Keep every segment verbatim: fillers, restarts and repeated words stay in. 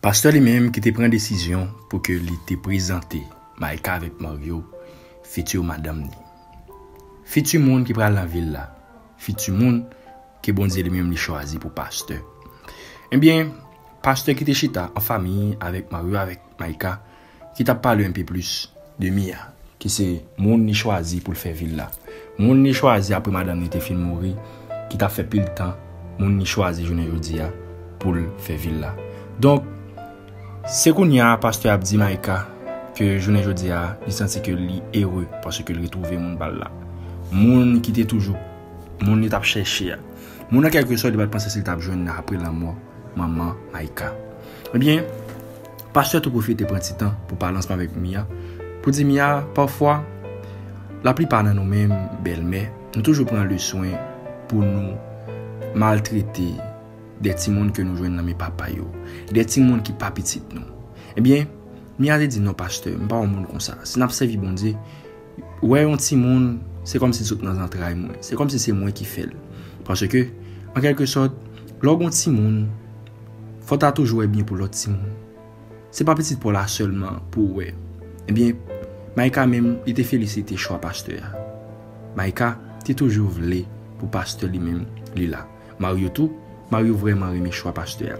Pastè li menm ki te pran desizyon pou ke li te prezante Maïka avèk Mario, fiti madanm ni. Fiti moun ki pral nan vil la, fiti moun ke Bondye li menm li chwazi pou pastè. Ebyen, pastè ki te chita an fanmi avèk Mario, avèk Maïka, ki t ap pale yon pe plis de Mia, ki se moun li chwazi pou l fè vil la. Moun li chwazi apre madanm li te fin mouri, ki t ap fè pil tan, moun li chwazi jounen jodi a pou l fè vil la. Donk, se kounye a pastè ap di Maïka ke jounen jodi a, li santi ke li ere paske l retwouve moun pa l la. Moun ki te toujou, moun li t ap chèche a. Moun an kèlkesòt li pa t panse si l t ap jwenn apre lanmò manman Maïka. Ebyen, pastè tou pwofite pran ti tan pou pale ansanm avèk Mia, pou di Mia, pafwa, laplipa nan nou menm, bèlmè, nou toujou pran le swen pou nou maltrete de timoun ke nou jwenn nan men papa yo, de timoun ki pa pitit nou. Ebyen, Mia te di, "Non, pastè, m pa yon moun konsa. Si n ap sèvi Bondye, wè yon timoun, se kòmsi l sot nan zantray mwen. Se kòmsi se mwen ki fè l." Paske, an kèlkesòt, lè w gen yon timoun, fò w ta toujou wè byen pou lòt timoun. Se pa pitit pa w la sèlman pou w wè. Ebyen, Maïka menm, li te felisite chwa pastè a. Maïka te toujou vle pou pastè li menm, li la. Mario tou, Mario vrèman renmen chwa pastè a.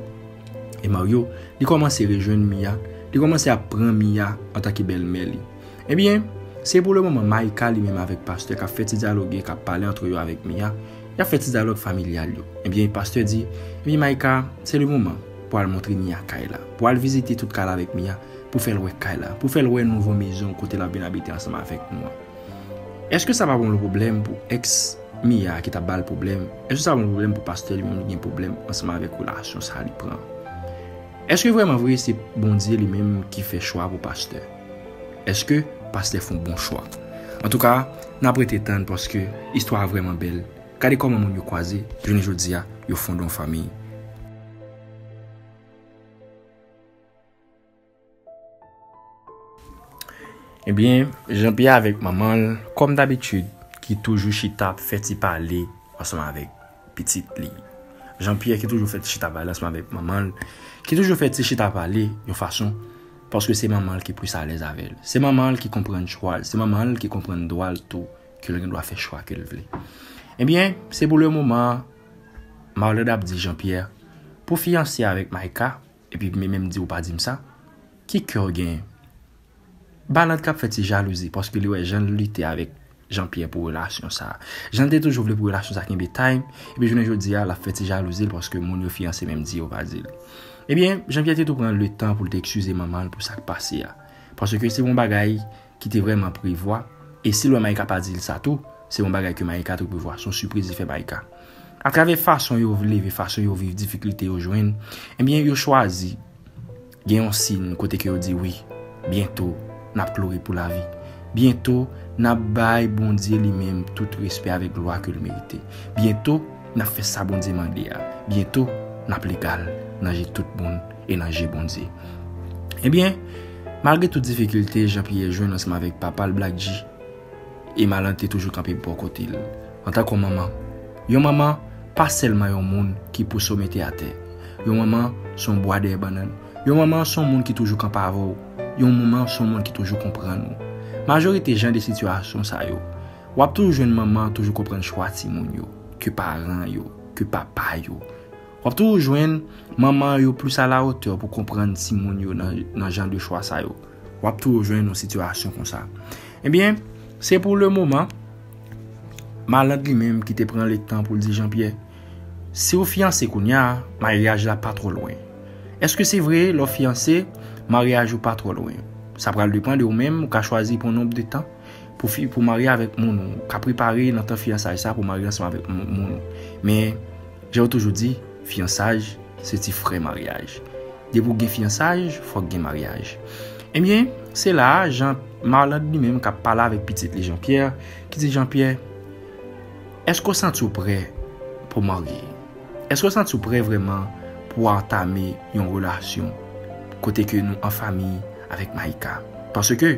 E Mario, li kòmanse rejwenn Mia, li kòmanse ap pran Mia antanke bèlmè li. Ebyen, se pou le moman Maïka li menm avèk pastè k ap fè ti dyaloge, k ap pale antre yo avèk Mia. Y ap fè ti dyalòg familyal yo. Ebyen, pastè di, "Ebyen, Maïka, se le moman pou al montre Mia kay la, pou al vizite tout kay la avèk Mia, pou fè l wè kay la, pou fè l wè nouvo mezon kote l ap vin abite ansanm avèk nou an." Èske sa pa yon pwoblèm pou èks Mia ki t ap ba l pwoblèm? Èske sa pa yon pwoblèm pou pastè li menm li gen pwoblèm ansanm avèk relasyon sa li pran? Èske vrèman vre se Bondye li menm ki fè chwa pou pastè? Èske pastè fè yon bon chwa? Antouka, n ap rete tann paske istwa a vrèman bèl. Gade kòman moun yo kwaze, jounen jodi a, yo fonde yon fanmi. Ebyen, Jean-Pierre avèk manman l, kòm dabitid, ki toujou chita ap fè ti pale ansanm avèk pitit li. Jean-Pierre ki toujou fè ti chita pale ansanm avèk manman l, ki toujou fè ti chita pale yon fason, paske se manman l ki plis alèz avè l. Se manman l ki konprann chwa l, se manman l ki konprann dwa l tou, ke l gen dwa fè chwa ke l vle. Ebyen, se pou le moman, Marlande ap di Jean-Pierre, pou fiyanse avèk Maïka, epi m menm di ou pa di m sa, ki kè w genyen? Marlande k ap fè ti jalouzi, paske li wè jan l lite avèk Jean-Pierre pou relasyon sa. Jan l te toujou vle pou relasyon sa kenbe taym, epi jounen jodi a, l ap fè ti jalouzi l paske moun yo fiyanse menm di yo pa di l. Ebyen, Jean-Pierre te tou pran le tan pou l te ekskize manman l pou sa k pase a. Paske se yon bagay ki te vrèman prevwa, e si l wè Maïka pa di l sa tou, se yon bagay ke Maïka te prevwa, se yon sipriz li fè Maïka. Atravè fason yo leve, fason yo viv difikilte yo jwenn, ebyen, yo chwazi gen yon siy kote ke yo di wi, byento, n ap klore pou lavi. Byento, n ap bay Bondye li menm tout respè avèk glwa ke l merite. Byento, n ap fè sa Bondye mande a. Byento, n ap legal nan je tout moun e nan je Bondye. Ebyen, malgre tout difikilte Jean-Pierre jwenn ansanm avèk papa l Black G, e Marlande te toujou kanpe bò kote l. Antanke yon manman, yon manman pa sèlman yon moun ki pou sa w mete atè. Yon manman se yon bwa dèyè bannann. Yon manman se yon moun ki toujou kanpe avè w. Yon manman se yon moun ki toujou konprann ou. Majorite jan de sitiyasyon sa yo, w ap toujou jwenn manman toujou konprann chwa timoun yo, ke paran yo, ke papa yo. W ap toujou jwenn manman yo plis alawotè pou konprann timoun yo nan, nan jan de chwa sa yo. W ap toujou jwenn yon sitiyasyon konsa. Ebyen, se pou le moman, Marlande li menm ki te pran le tan pou l di Jean-Pierre, si w fiyanse kounye a, maryaj la pa twò lwen. Èske se vre, lè w fiyanse, maryaj ou pa twò lwen? Sa pral depann de ou menm, ou ka chwazi pou yon nonb de tan pou fi, pou marye avèk moun ou, ou ka prepare nan tan fiyansay sa pou marye ansanm avèk moun, moun ou. Men, jan yo toujou di, fiyansaj, se ti frè maryaj. Depi w gen fiyansaj, fòk gen maryaj. Ebyen, se la a, Jean, Marlande li menm k ap pale avèk pitit li Jean-Pierre, ki di Jean-Pierre, èske w santi w prè pou w marye? Èske w santi w prè vrèman pou w antame yon relasyon kote ke nou an fanmi avèk Maïka? Paske,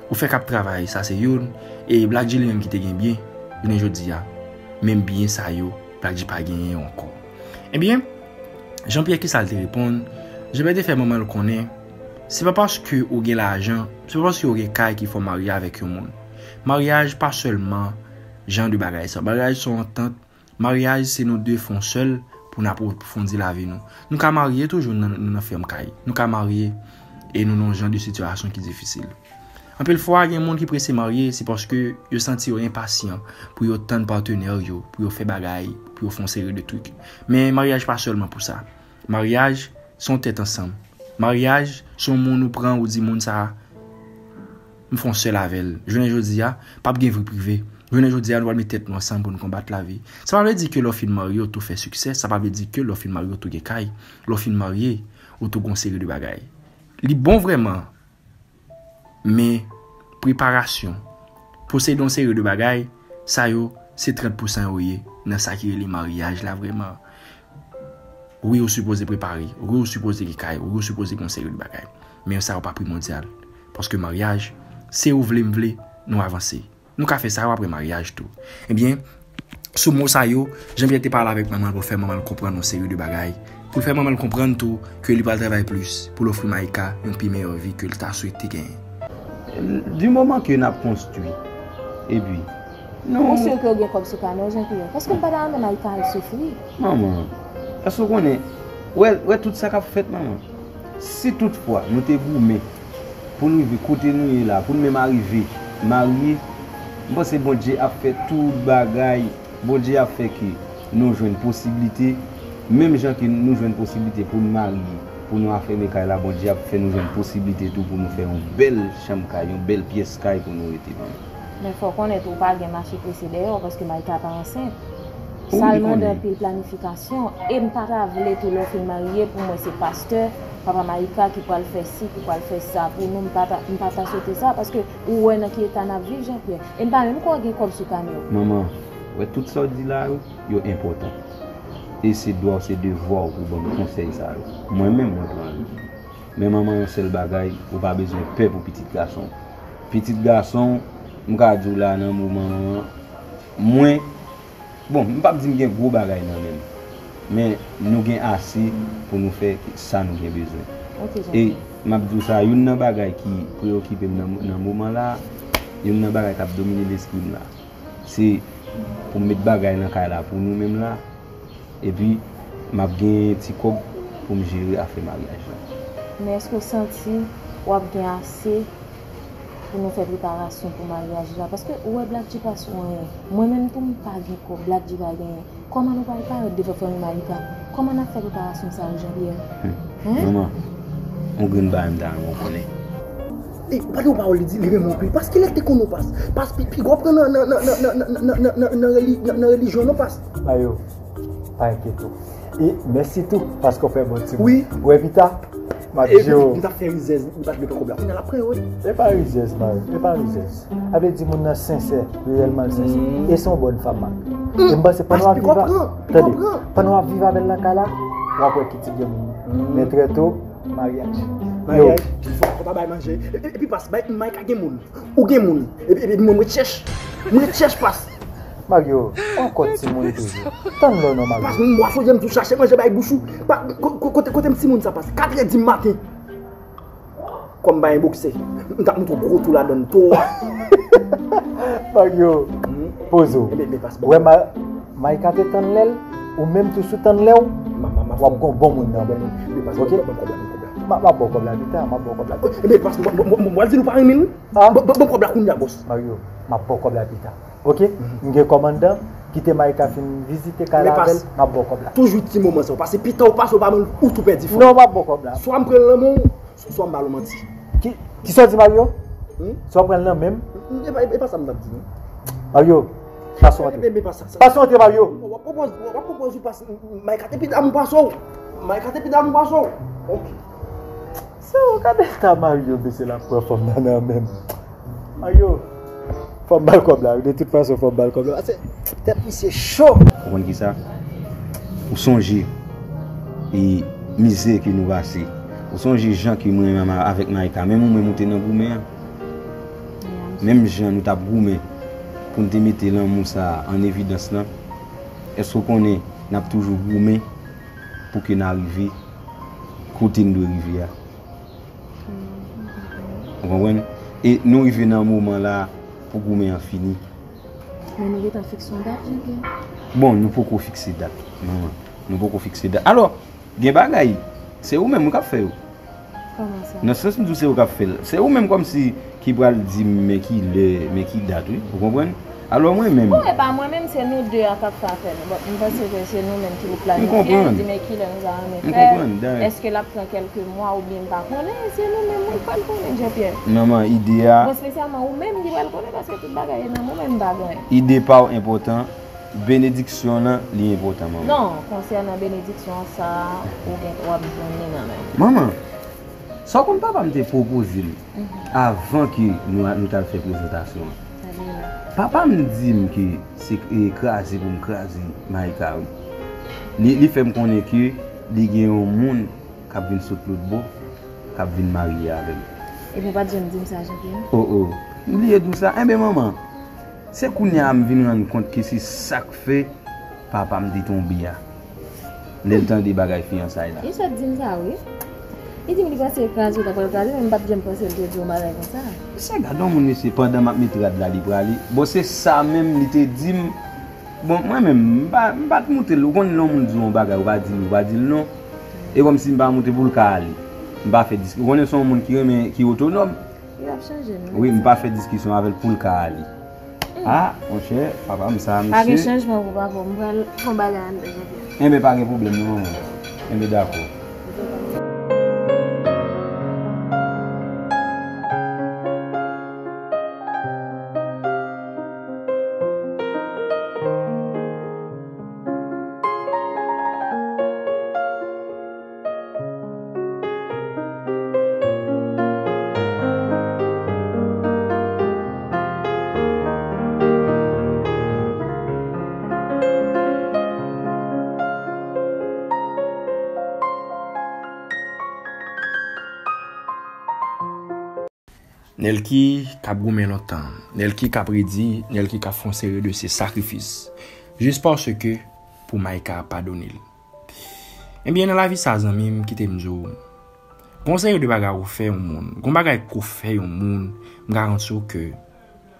ou fè k ap travay, sa se youn, e Black G li menm ki te gen byen, jounen jodi a, menm byen sa yo, Black G pa genyen yo ankò. Ebyen, Jean-Pierre, kisa l te reponn? Jan Bète fè manman l konnen, se pa paske ou gen lajan, se pa paske ou gen kay ki fè w marye avèk yon moun. Maryaj pa sèlman jan de bagay sa. Maryaj se yon antant. Maryaj se nou de fè yon sèl pou n apwofondi lavi nou. Nou ka marye toujou nan, nou nan fèm kay. Nou ka marye e nou nan yon jan de sitiyasyon ki difisil. Anpil fwa, gen moun ki prese marye, se paske yo santi yo enpasyan pou yo tann patnè yo, pou yo fè bagay, pou yo fè yon seri de trik. Men maryaj pa sèlman pou sa. Maryaj se yon tèt ansanm. Maryaj se yon moun ou pran, ou di moun sa a, m fè yon sèl avè l. Jounen jodi a, p ap gen vi prive. Jounen jodi a, nou pral met tèt nou ansanm pou nou konbat lavi. Sa pa vle di ke lè w fin marye, ou tou fè siksè. Sa pa vle di ke lè w fin marye, ou tou gen kay. Lè w fin marye, ou tou gen yon seri de bagay. Li bon vrèman, men preparasyon, posede yon seri de bagay, sa yo, se trant pousan yo ye nan sa ki rele maryaj la vrèman. Wi, ou sipoze prepare. Wi, ou sipoze gen kay. Wi, ou sipoze gen yon seri de bagay. Men sa yo pa primòdyal. Paske maryaj, se ou vle, m vle, nou avanse. Nou ka fè sa yo apre maryaj tou. Ebyen, sou mo sa yo, Jean Pierre te pale avèk manman l pou fè manman l konprann yon seri de bagay. Pou l fè manman l konprann tou ke li pral travay plis pou l ofri Maïka yon pi meyè vi ke l ta swete genyen. Du moment que n ap konstwi, epi nou. Mwen si ke w gen kòb sou kanè w, Jean Pierre. Paske m pa ta renmen Maïka al soufri. Manman, èske w konnen, wè, wè tout sa k ap fèt, manman? Si toutfwa nou te goumen pou n rive kote nou ye la, pou n menm arive marye, m panse Bondye ap fè tout bagay, Bondye ap fè ke nou jwenn posiblite, menm jan ke nou jwenn posiblite pou n marye, pou nou afèmen kay la, Bondye ap fè nou jwenn posiblite tou pou nou fè yon bèl chanm kay, yon bèl pyès kay pou nou rete. Men fò w konnen tou ou pa gen mache prese dèyè w paske Maïka pa ansent. Sa l mande anpil planifikasyon. E m pa ta vle tou lè w fin marye pou mwen se pastè, papa Maïka ki pral fè si, ki pral fè sa pou nou. M pa ta, m pa ta swete sa paske ou wè nan ki eta n ap viv, Jean Pierre. E m pa menm kwè w gen kòb sou kanè w. Manman, wè tout sa w di la yo, yo enpòtan. E se dwa w, se devwa w pou ban m konsèy sa yo. Mwen menm, mwen pran li. Men manman, yon sèl bagay, ou pa bezwen pè pou pitit gason w. Pitit gason w, m ka di w la nan moman an, mwen, bon, m p ap di m gen gwo bagay nan men m, men nou gen ase pou nou fè sa nou gen bezwen. E m ap di w sa, youn nan bagay ki preyokipe m nan, nan moman la, youn nan bagay k ap domine lespri m la, se pou m met bagay nan kay la pou nou menm la, epi m ap gen ti kòb pou m jere afè maryaj la. Men èske w santi w ap gen ase pou nou fè preparasyon pou maryaj la? Paske ou wè Black G pa sou anyen. Mwen menm tou m pa gen kòb, Black G pa genyen. Kòman nou pral parèt devan fanmi Maïka? Kòman n ap fè preparasyon sa yo, Jean Pierre? Hein? Manman, yon grenn bagay m ta renmen w konnen. Li pa gen yon pawòl li di, li renmen w anpil. Pas kilè l te konn ou Pas? Pas pi, pi gwo pran nan, nan, nan, nan, nan, nan, nan, nan, nan, reli, nan, nan relijyon non Pas. Ayo, pa enkyete w. E mèsi tou paske w fè bon timoun. Wi. Ou wè pita, m ap di w. M t ap fè rizèz, li pa t vle pran kòb la. Kounye a l ap pran yo wi. E pa rizèz, Mayo, e pa rizèz. Sa vle di moun nan sensè, reyèlman l sensè. E se yon bòn fanm, Mayo. E m panse pandan w ap viv a, tande, pandan w ap viv avè l nan kay la, w ap wè ki tip de moun li ye. Men trè to, maryaj. Maryaj. Fò, fò pa bay manje. E, e, epi Pas, bay, Maïka gen moun. Ou gen moun. Epi, epi mwen, m ret chèch. M ret chèch Pas. Mario, w ankò timoun toujou. Tann lè w non, Mario. Pas, m bwè fò, m tou chache manje bay bouch ou. Pa, ko-, ko-, kote, kote m timoun sa, Pas? Katrè di maten. Kòm m pa gen boksè, m t ap montre w gwo tou ladann tou. Mario, poze w. Ou wè, Maïka te tann lè l, ou menm tou si w tann lè w, w ap gen yon bon moun nan men w. Ok? M ap ba w kòb la pita, m ap ba w kòb la pita. Ebyen, pas, m, m, m, m, m pral di nou pa renmen l wi. Ban, ban, ban m kòb la kounye a, bòs. Mario, m ap ba w kòb la pita. Ok? M gen kòmandan, kite Maïka fin vizite kay la avè l, m ap ba w kòb la. Toujou ti moman sa yo pase, pita ou pase, ou pa ban l, ou tou pèdi fanm. Non, m ap ba w kòb la. Swa m pran l nan men w, swa m ba l yon manti. Ki, kisa w di, Mario? Swa w pran l nan men m? E pa, e pa sa m t ap di non. Mario, pase w antre. Pase w antre, Mario. W ap konprann, w ap konprann ou pase. Maïka te pi damou pase w. Maïka te pi damou pase w. Ok. Se w, gade eta Mario, mesye, l ap pran fanm nan nan men m. Mario, fò m ba l kòb la wi. De tout fason, fò m ba l kòb la. Pase tèt misye cho. Ou konn kisa? Ou sonje e mizè ke nou pase. Ou sonje jan ke mwen menm avèk Maïka, menm ou menm ou te nan goumen an. Menm jan nou t ap goumen pou n te mete lanmou sa a an evidans lan, èske w konnen n ap toujou goumen pou ke n arive kote n dwe rive a. Ou konprann? E nou rive nan moman la pou goumen an fini. Men nou gentan fikse yon dat, Jean-Pierre. Bon, nou poko fikse dat, manman. Nou poko fikse dat. Alò, gen bagay, se ou menm wi k ap fè yo. Kòman sa? Nan sans m di w se ou k ap fè l. Se ou menm kòmsi ki pral di m men ki lè, men ki dat, wi. Ou konprann? Alò mwen menm. Bon, e pa mwen menm, se nou de a k ap fè afè nou. Bon, m panse ke se nou menm ki pou planifye, di men ki lè nou ta renmen fè. M konprann, dayè. Èske l ap pran kèlke mwa oubyen m pa konnen, se nou menm wi k pral konnen, Jean-Pierre. Manman, ide a. Bon, espesyalman ou menm ki pral konnen, paske tout bagay e nan men w, men m pa gen anyen. Ide pa w enpòtan, benediksyon w lan, li enpòtan, manman. Non, konsènan benediksyon sa, ou gen, w ap jwenn li nan men m. Manman, sa w konn papa m te pwopoze m avan ke nou, nou t al fè prezantasyon an? Papa m di m ke se, e, kraze pou m kraze Maïka, wi. Li, li fè m konnen ke li gen yon moun k ap vin sot lòt bò, k ap vin marye avè m. Epi w pa t janm di m sa, Jean-Pierre? O, o. M bliye di w sa. Enben, manman, se kounye a m vin rann kont ke se sa k fè papa m te tonbe a. Lè l tande bagay fiyansay la. Li sot di m sa, wi. Li di m li panse kraze w ta pral kraze, men m pa t janm panse l te di yon bagay konsa. Mesye, gad yon moun, mesye, pandan m ap met rad la, li prale. Bon, se sa menm li te di m. Bon, mwen menm, m pa, m pa t moute l. Ou konn lè yon moun di w yon bagay, ou pa di l, ou pa di l non. E kòmsi m pa moute pou l ka ale. M pa fè diskisyon. Ou konnen se yon moun ki renmen, ki otonòm. Li ap chanje, non. Wi, m pa fè diskisyon avè l pou l ka ale. Hmm. Ah, monchè, papa m sa, mesye. Pa gen chanjman pou papa w. M pral fè yon bagay anndan, Jean-Pierre. Enben, pa gen pwoblèm, non, manman. Enben, dakò. Nelky k ap goumen lontan, Nelky k ap redi, Nelky k ap fè yon seri de se sakrifis, jis paske pou Maïka padone l. Ebyen, nan lavi sa, zanmi m, kite m di w, gon seri de bagay ou fè yon moun, gon bagay ke w fè yon moun, m garanti w ke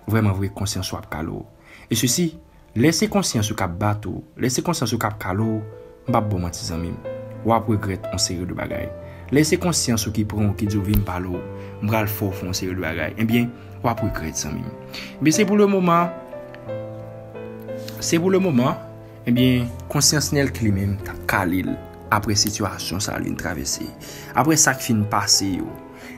vrèman vre konsyans ou ap kale w. E sesi, lè se konsyans ou k ap bat ou, lè se konsyans ou k ap kale w, m p ap ba w manti, zanmi m. W ap regrèt yon seri de bagay. Lè se konsyans ou ki pran w, ki di w vin m pale w, m pral fè w fè yon seri de bagay. Ebyen, w ap regrèt, zanmi m. Ebyen, se pou le moman, se pou le moman, ebyen, konsyans Nelky li menm t ap kale l apre sitiyasyon sa l vin travèse. Apre sa k fin pase yo.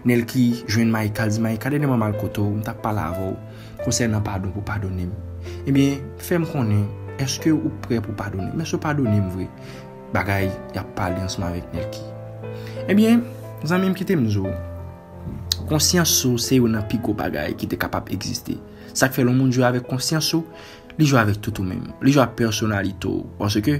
Nelky jwenn Maïka, l di, Maïka, dènyèman m al kote w, m t ap pale avè w konsènan padon pou w padone m. Ebyen, fè m konnen, èske ou prè pou w padone m? Èske w padone m vre? Bagay y ap pale ansanm avèk Nelky. Ebyen, zanmi m, kite m di w, konsyans ou se youn nan pi gwo bagay ki te kapab egziste. Sa k fè lè yon moun jwe avèk konsyans ou, li jwe avèk tout ou menm. Li jwe ak pèsonalite w. Paske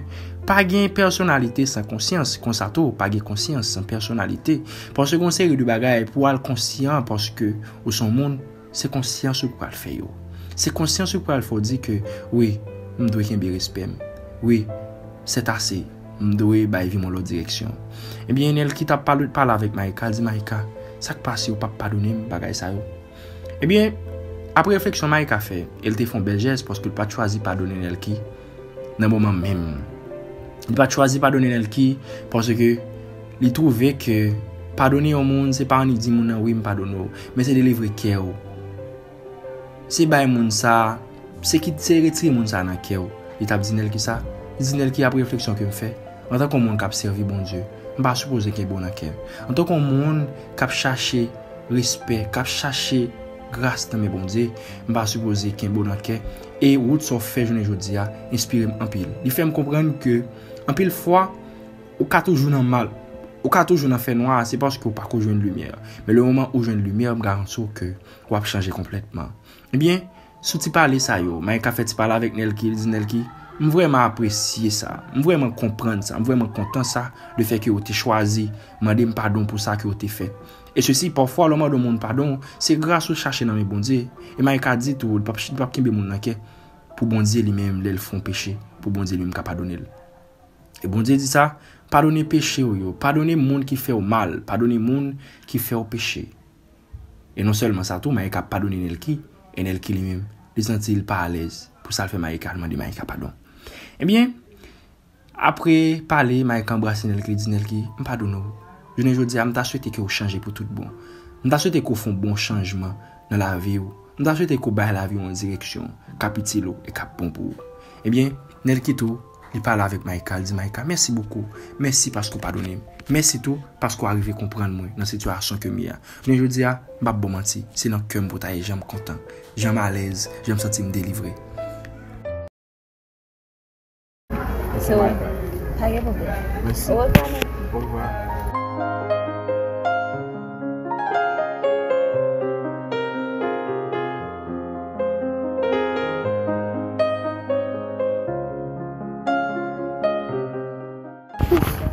pa gen pèsonalite san konsyans. Konsa tou, pa gen konsyans san pèsonalite. Paske gon seri de bagay pou w al konsyan, paske ou se yon moun, se konsyans ou pral fè yo. Se konsyans ou pral fè w di ke, wi, m dwe kenbe respè m. Wi, sètase, m dwe bay vi m yon lòt direksyon. Ebyen, Nelky t ap pale, pale avèk Maïka, l di, Maïka, sa k pase, ou p ap padone m bagay sa yo? Ebyen, apre refleksyon Maïka fè, e l te fè yon bèl jès paske l pa t chwazi padone Nelky nan moman menm. Li pa t chwazi padone Nelky paske li twouve ke padone yon moun, se pa annik di moun nan, wi, m padone w, men se delivre kè w. Se bay moun sa, se ki, se retire moun sa nan kè w. Li t ap di Nelky sa, li di Nelky, apre refleksyon ke m fè, antanke yon moun k ap sèvi Bondye, m pa sipoze kenbe w nan kè m. Antanke yon moun k ap chache respè, k ap chache gras nan men Bondye, m pa sipoze kenbe w nan kè. E wout sa w fè jounen jodi a enspire m anpil. Li fè m konprann ke anpil fwa, ou ka toujou nan mal, ou ka toujou nan fènwa, se paske ou pako jwenn limyè. Men le moman ou jwenn limyè, m garanti w ke w ap chanje konplètman. Ebyen, sou ti pale sa yo, Maïka fè ti pale avèk Nelky, li di Nelky, m vrèman apresye sa, m vrèman konprann sa, m vrèman kontan sa, lefètke ou te chwazi mande m padon pou sa ke ou te fè. E sesi, pafwa, lè w mande yon moun padon, se gras ou chache nan men Bondye. E Maïka di tou, li p ap, li p ap kenbe moun nan kè pou Bondye li menm, lè l fè yon peche, pou Bondye li menm ka padone l. E Bondye di sa, Padone peche w yo. Padone moun ki fè w mal. Padone moun ki fè w peche. E non sèlman sa tou, Maïka ap padone Nelky. E Nelky li menm, li santi l pa alèz pou sa l fè Maïka, l mande Maïka padon. Ebyen, apre pale, Maïka anbrase Nelky, li di, Nelky, m padone w. Jounen jodi a, m ta swete ke w chanje pou tout bon. M ta swete ke w fè yon bon chanjman nan lavi w. M ta swete ke w bay lavi w yon direksyon k ap itil ou e k ap bon pou ou. Ebyen, Nelky tou, li pale avèk Maïka, li di, Maïka, mèsi bokou. Mèsi paske w padone m. Mèsi tou paske w arive konprann mwen nan sitiyasyon ke m ye a. Men jodi a, m p ap ba w manti, se nan kè m pou w ta ye jan m kontan, jan m alèz, jan m santi m delivre. So, pa gen pwoblèm. Mèsi. Au revoir. Au revoir.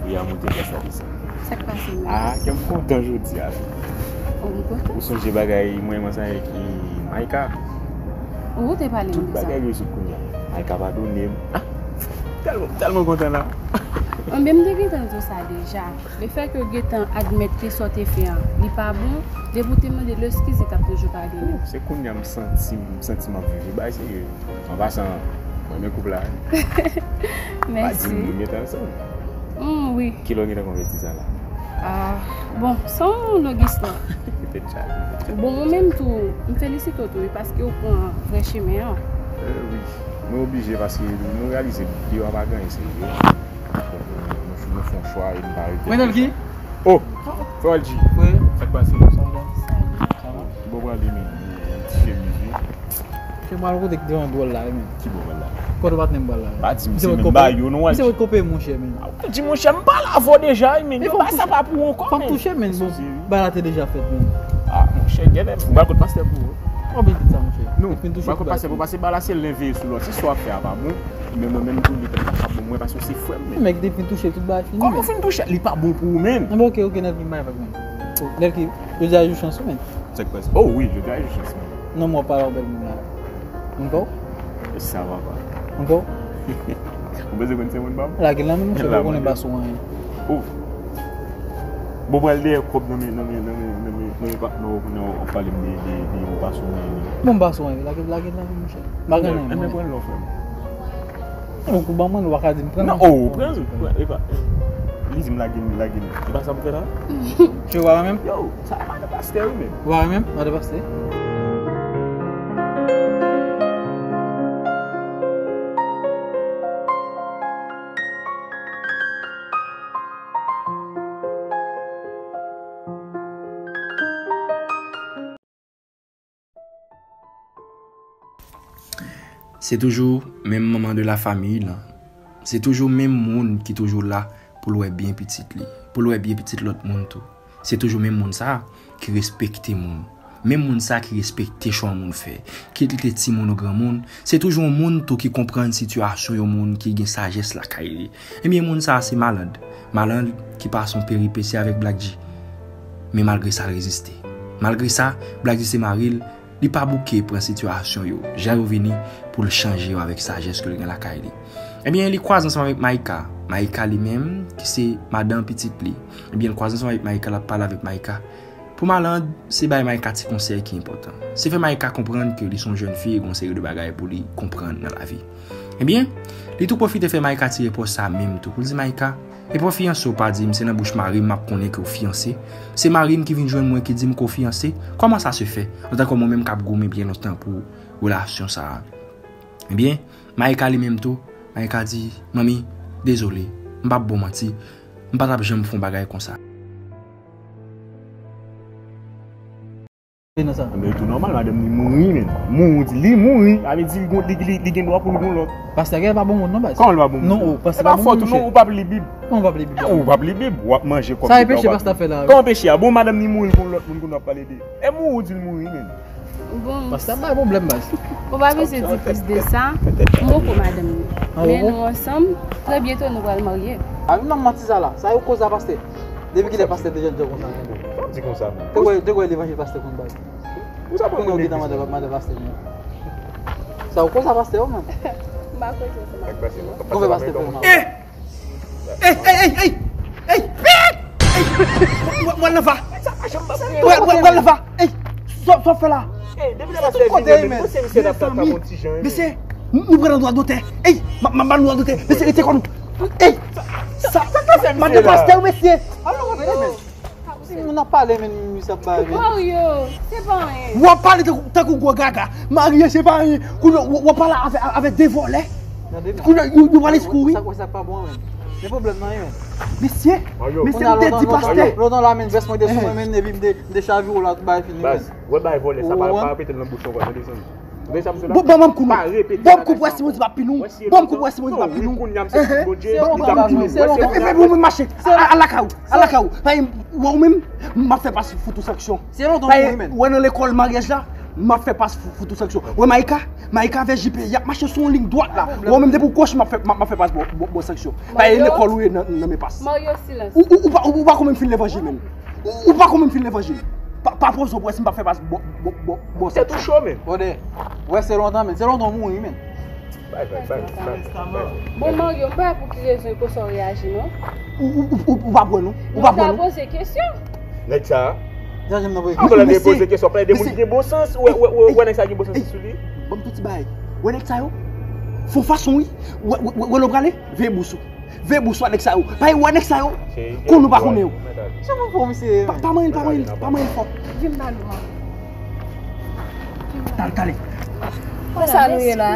Wi, a monte klas la desann. Sa k pase, Max? Ah, kè m kontan jodi a. Oh, m kontan. Ou sonje bagay mwen, mwen sa avèk Maïka? Ou te pale m de sa. Tout bagay rezoud kounye a. Maïka padone m. Ah, tèlman, tèlman kontan la. Anben, m te gentan di w sa deja. Lefètke w gentan admèt ke sa w te fè an, li pa bon, depi w te mande l eskiz, li t ap toujou padone w. Se kounye a m santi, m santi m ap viv. Li bay serye. An pasan, mwen renmen koup la. Pa di m nou gentan ansanm. Mm, wi. Kilè w gentan konvèti sa la? Ah, bon, se yon long istwa. Tèt chaje, tèt chaje. Bon, mwen menm tou, m felisite w tou, wi, paske w pran vrè chemen an. Eh, wi. Mwen oblije paske nou reyalize deyò a pa gen anyen serye. Donk, nou, nou, nou fè yon chwa e nou pa rete. Mwen nan ki? Oh! Frè Alji. Wi. Sa k pase? Sa bon? Sa va? Ki bò w prale, men? Yon ti chemiz, wi. Chè, m pral kote ki te yon dwòl la, wi, men. Ki bò w pral la? Kote patnè m pral la. Pa di m se menm ba yo non, Alji. Misye pot kope, monchè, men. Ah, ou di, monchè, m pale avè w deja, wi, men. Yo bay sa pa pou ou ankò, men. Fò m touche, men. Bon, ba la te deja fèt, men. Ah, monchè, genlè, m pral kot pastè pou ou. Ou byen di sa, monchè. Non, m pral kot pastè pou ou, paske ba la se l enveye sou lòt. Si sa w ap fè a pa bon, men mwen menm tou, li pa bon mwen, paske se frè m, men. Nèg te fin touche, tout bagay fini, men. Kòman w fin touche? Li pa bon pou ou, men. Bon, ok, ok, Nelky, m pa gen pwoblèm. Nelky, jodi a jou chans ou, men. Sa k pase? Oh wi, jodi a jou chans mwen. Non, mwen pale yon bèl moun la. Moun pa w? Sa va pa. Moun pa w? Ou bezwen konn se moun pa m? Lage l nan men, monchè, pa konnen bas ou anyen. Oh. Bon, pral dèyè kòb nan men, nan men, nan men, nan men, nan men patnè w, kounye a w ap pale m de, de, de yon bas ou anyen. Bon, bas ou anyen, lage, lage l nan men, monchè. M pa gen anyen, men mwen. Pran lè w fè m. Donk, ou ban mwen, ou pa ka di m pran. Non, oh, pran, pran, e pa. Li di m lage m, lage m. E pa sa m fè la? Che, ou pa renmen m? Yo, sa pa de pastè, wi, men. Ou pa renmen m? Pa de pastè. Se toujou menm manman de la famille lan. Se toujou menm moun ki toujou la pou l wè byen pitit li, pou l wè byen pitit lòt moun tou. Se toujou menm moun sa a ki respekte moun. Menm moun sa a ki respekte chwa yon moun fè. Kit li te timoun ou granmoun, se toujou yon moun tou ki konprann sitiyasyon yon moun ki gen sajès lakay li. Ebyen, moun sa a se Maland. Maland ki pase yon peripesi avèk Black G. Men malgre sa, l reziste. Malgre sa, Black G se mari l, li pa bouke pran sitiyasyon yo, jan yo vini, pou l chanje yo avèk sajès ke l gen lakay li. Ebyen, li kwaze ansanm avèk Maïka. Maïka li menm, ki se madanm pitit li. Ebyen, l kwaze ansanm avèk Maïka, l ap pale avèk Maïka. Pou Maland, se bay Maïka ti konsèy ki enpòtan. Se fè Maïka konprann ke li se yon jèn fi e gen yon seri de bagay pou li konprann nan lavi. Ebyen, li tou pwofite fè Maïka ti repwòch sa menm tou, pou l di Maïka, epi w fiyanse, w pa di m, se nan bouch mari m m ap konnen ke w fiyanse. Se mari m ki vin jwenn mwen ki di m ke w fiyanse. Kòman sa se fè? Antanke mwen menm k ap goumen byen lontan pou relasyon sa a. Ebyen, Maïka li menm tou, Maïka di, manmi, dezole, m p ap ba w manti, m pa t ap janm fè yon bagay konsa. Ebyen, tou nòmal, madanm li mouri, men. Mouri, li mouri, sa vle di li gon, li, li, li gen dwa pou l gon lòt. Pastè, gade pa bon moun non, baz. Kòman l pa bon moun? Non, o, pastè pa bon moun, monchè. E pa fòt ou non, ou p ap li Bib. Kòman ou p ap li Bib? Ou p ap li Bib, w ap manje kòb. Sa e peche pastè fè la. Kòman peche a? Bon, madanm li mouri, gon lòt moun, gon lòt pale de. E mouri, ou di l mouri, men. Bon. Pastè bay pwoblèm, baz. Ou pa bezwen di plis de sa. M poko madanm li. Men nou ansanm, trè byento nou pral marye. A, non, manti sa la. Sa yo koz a pastè. Depi kilè pastè te jèn jan konsa menm? Sa w di konsa menm? Te kwè, te kwè levanjil pastè konn bay. Ou sa pran legliz la? Madan, madan pastè menm. Sa w koz a pastè yo menm? M pa koze sa. Konbyen pastè fè mal? Eh! Ey, ey, ey, ey! Mwen nan va. Mwen nan va. Ey, sa w fè la? Sa tout kote, men. Mesye, nou pran nan dwa dotè. Ey, m ap ba nou dwa dotè. Mesye, rete kò nou. Ey, sa, mande pastè, mesye. Alo, men. Moun ap pale, men, misye ap bay, men. Mario, se pa anyen. W ap pale tankou, tankou gwo gaga. Mario, se pa anyen. Kounye a, w ap pale avè, avè de vòlè. Kounye a, yo, yo pale sou kouri. Sa, sa pa bon, men. Gen pwoblèm nan, men. Mesye, mesye, m te di pastè. Lontan la, men, vès mwen te sou mwen, men, epi m te, m te chavire w la, tout bagay fini, men. Ou wè bay vòlè, sa pa, pa repete l nan bouch ou ankò, tande, zanmi. Ou gen sa m sou la? Bon, ban m koup. Pa repete. Ban m koup, wè si mwen di pa pi long. Ban m koup, wè si mwen di pa pi long. Kounye a, m se Bondye. Ban m koup, ban m pi long. Epi ou menm mache. Al lakay ou. Al lakay ou. Paske, wè ou menm, m ap fè pas fout ou sanksyon. Se lontan ou mouri, men. Wè nan lekòl maryaj la, m ap fè pas fout ou sanksyon. Wè Maïka, Maïka avè J P, y ap mache sou yon liy dwat la. Wè ou menm depi w kòch, m ap fè, m ap, m ap fè pas bon, bon, bon sanksyon. Paske lekòl ou ye nan, nan men pas. Mario, silans. Ou, ou, ou pa, ou pa konn menm fin levanjil menm. Ou, ou pa konn menm fin levanjil. Pa, pa poze w pou wè si m p ap fè pas bon, bon, bon, bon sanksyon. Tèt ou cho, men. Bonè. Wè, se lontan, men. Se lontan ou mouri, men. Bay, bay, bay, bay, bay. Bon, Mario, m pa wè pou ki rezon e konsa w reyaji, non. Ou, ou, ou, ou, ou pa kwè, non? Ou pa kwè, non? Mwen ta poze kesyon. Nèg sa a. Jan m nan poze kesyon. Ou pa lè poze kesyon, pa de moun ki gen bon sans. Ou wè, ou wè, ou wè nèg sa gen bon sans sou li. Ban m tout ti bagay. Wè nèg sa yo? Fon fason, wi. Wè, wè, wè, wè lè w prale? Veye bous ou. Veye bous ou a nèg sa yo. Paske wè nèg sa yo. Konn ou pa konnen yo. Sa mwen fè w, mesye. Pa, pa manyen l, pa manyen l, pa manyen l fò. Vin ba nou an. Talè, talè. Konsa nou ye la.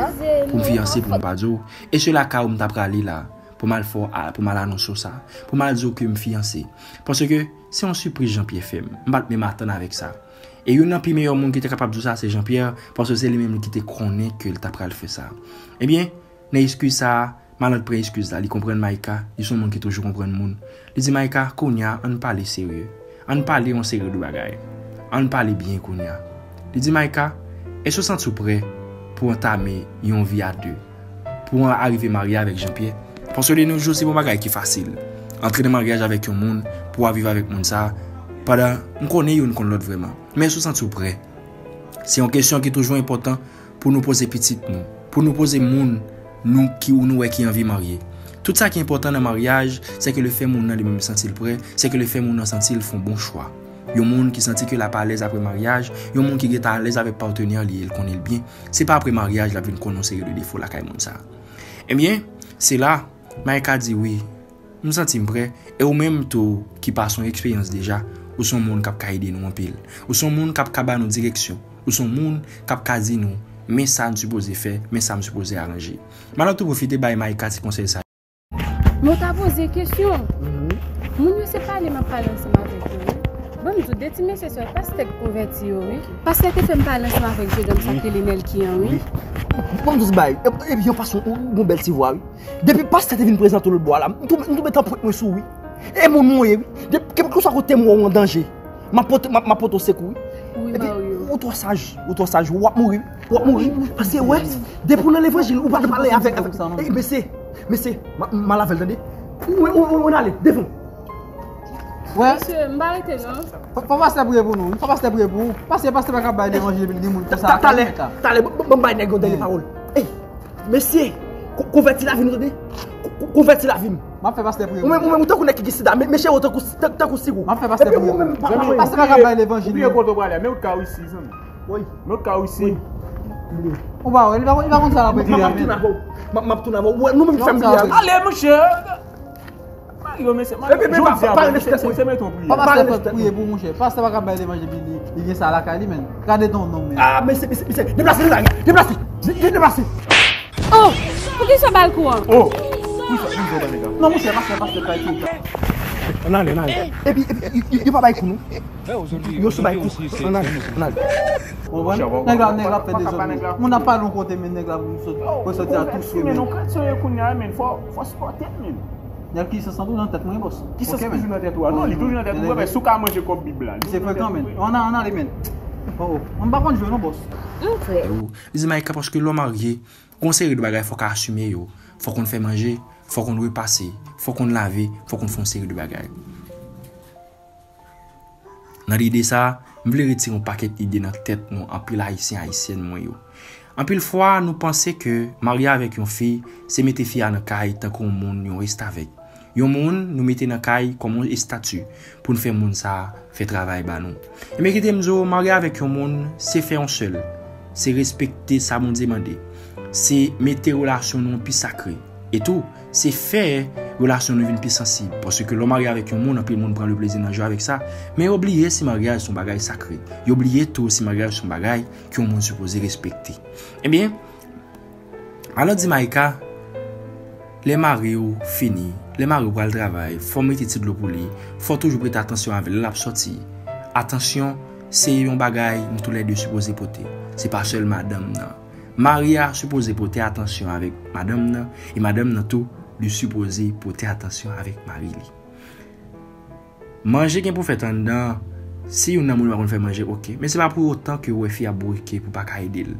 Pou m fiyanse, pou m pa di w. E se lakay ou m ta prale la. Pou m al fè w, a, pou m al anonse w sa. Pou m al di w ke m fiyanse. Paske se yon sipriz Jean Pierre fè m. M pa t menm atann avèk sa. E youn nan pi meyè moun ki te kapab di w sa, se Jean Pierre, paske se li menm ki te konnen ke l ta pral fè sa. Ebyen, nan eskiz sa a, Malant pran eskiz la, li konprann Maïka, li se yon moun ki toujou konprann moun. Li di Maïka, kounye a, ann pale serye. Ann pale yon seri de bagay. Ann pale byen kounye a. Li di Maïka, èske w santi w prè pou w antame yon vi a de? Pou w arive marye avèk Jean Pierre? Paske de nos jours, se pa yon bagay ki fasil. Antre nan maryaj avèk yon moun, pou w ap viv avèk moun sa a, pandan m konnen youn konn lòt vrèman. Men èske w santi w prè? Se yon kesyon ki toujou enpòtan pou nou poze pitit nou, pou nou poze moun nou ki ou nou wè ki anvi marye. Tout sa ki enpòtan nan maryaj, se ke le fè moun nan li menm santi l prè, se ke le fè moun nan santi l fè yon bon chwa. Yon moun ki santi ke l ap alèz apre maryaj, yon moun ki gentan alèz avèk patnè li e l konnen l byen, se pa apre maryaj l ap vin konnen yon seri de defo lakay moun sa. Ebyen, se la, Maïka di wi, m santi m prè, e ou menm tou ki pase yon eksperyans deja, ou se yon moun k ap ka ede nou anpil. Ou se yon moun k ap ka ba nou direksyon. Ou se yon moun k ap ka di nou, men sa n sipoze fè, men sa m sipoze aranje. Malant tou pwofite bay Maïka ti konsèy sa. Men w ta poze kesyon. Moun yo se pale m ap pale ansanm avèk yo, wi. Ban m di w, de ti mesye sa yo, pastè k konvèti yo, wi. Pastè te fè m pale ansanm avèk jennonm sa k rele Nelky an, wi. Ban m di w ti bagay, epi yon fason, ou gon bèl ti vwa, wi. Depi pastè te vin prezante w lòt bò a la, m tou, m tou met anprent mwen sou ou, wi. E moun mwen ye, wi. Depi, kèlkeswa kote m wè w an danje, m ap pote, m ap, m ap pote w sekou, wi. Epi, ou twò saj, ou twò saj, w ap mouri, wi. W ap mouri, wi. Paske, wè, depi w nan levanjil, ou pa t pale avèk, avèk, e, mesye, mesye, m a, m a lave l, tande. Ou, ou, ou, ou ale, devan. Wè. Mesye, m pa rete, non. Fò, fò pastè priye pou nou, wi. Fò pastè priye pou ou. Paske pastè pa ka bay levanjil epi l gen moun konsa. Talè, talè, ban m bay nèg yon dènye pawòl. Ey, mesye, konvèti lavi nou, tande. Konvèti lavi m. M ap fè pastè priye pou ou. Ou menm, ou menm, ou tankou nèg ki gen sida, men, men chè ou tankou, tankou sirop. M ap fè pastè priye pou ou. Pastè pa ka bay levanjil. Ou bliye kote w prale a, men ou t ka reyisi, zanmi. Wi. Men ou t ka reyisi. Ou pa wè, li pa, li pa konn sa l ap regle a, men. M ap tounen avè w. M ap tounen avè w. Ou wè, nou menm ki fè m bliye a, wi. Ale, monchè. Mario, mesye, Mario, jodi a, se, se mete yon priyè. Pastè fè priye pou ou, monchè. Pastè pa ka bay levanjil epi li, li gen sa lakay li, men. Gade ton nonm, men. Ah, mesye, mesye, mesye, deplase, deplase, deplase, deplase. Oh, poukisa w ba l kou an? Oh, poukisa, poukisa w ba nèg la? Non, monchè, pastè, pastè, pa tou. Ann ale, ann ale. Epi, epi, yo, yo pa bay kou, non. Yo sou bay kou. Ann ale, ann ale. Ou konprann? Nèg la, nèg la ap fè dezòd. Moun ap pale yon kote, men nèg la pou sot, pou soti a tou sou men. Ou kretyen, men, ou kretyen, kounye a, men, fò, fò sipòte l, men. Nèg ki sans toujou nan tèt mwen, bòs. Ki sans toujou nan tèt ou a? Non, li toujou nan tèt ou. Paske si w ka manje kòb Bib la. Se frekan, men. Ann ale, men. Oh, oh. Mwen pa konn jwe, non, bòs. Li di Maïka, paske lè w marye, gon seri de bagay fòk w asime yo. Fòk ou konn fè manje, fòk ou konn repase, fòk ou konn lave, fòk ou konn fè yon seri de bagay. Nan lide sa, m vle retire yon pakèt ide nan tèt nou anpil Ayisyen, Ayisyèn mwen yo. Anpil fwa, nou panse ke marye avèk yon fi, se mete fi a nan kay tankou yon moun yon restavèk. Yon moun nou mete nan kay kòm yon estati pou n fè moun sa a fè travay ba nou. Ebyen, kite m di w, marye avèk yon moun, se fè yon sèl. Se respekte sa Bondye mande. Se mete relasyon nou pi sakre. E tou, se fè relasyon nou vin pi sansib. Paske lè w marye avèk yon moun, anpil moun pran le plezi nan jwe avèk sa. Men yo bliye si maryaj se yon bagay sakre. Yo bliye tou si maryaj se yon bagay ke yon moun sipoze respekte. Ebyen, Alan di Maïka, lè mari w fini, lè mari w pral travay, fò w mete ti dlo pou li, fò w toujou prete atansyon avè l lè l ap sòti. Atansyon, se yon bagay nou toulède sipoze pote. Se pa sèl madanm nan. Mari a sipoze pote atansyon avèk madanm nan, e madanm nan tou, li sipoze pote atansyon avèk mari li. Manje gen pou fèt anndan, si youn nan moun pa konn fè manje, oke. Men se pa pou otan ke w wè fi ap bourike pou w pa ka ede l.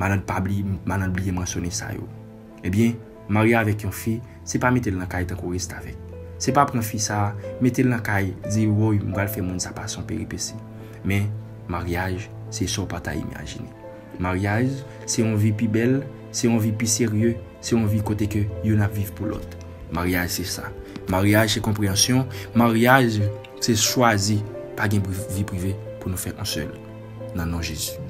Madan pa bliye, madan bliye mansyone sa yo. Ebyen, marye avèk yon fi, se pa mete l nan kay tankou restavèk. Se pa pran fi sa, mete l nan kay, di, woy, m pral fè moun sa pase yon peripesi. Men, maryaj, se sa w pa ta imajine. Maryaj, se yon vi pi bèl, se yon vi pi serye, se yon vi kote ke youn ap viv pou lòt. Maryaj, se sa. Maryaj, se konpreyansyon. Maryaj, se chwazi pa gen pri-, vi prive pou nou fè yon sèl. Nan non Jezi.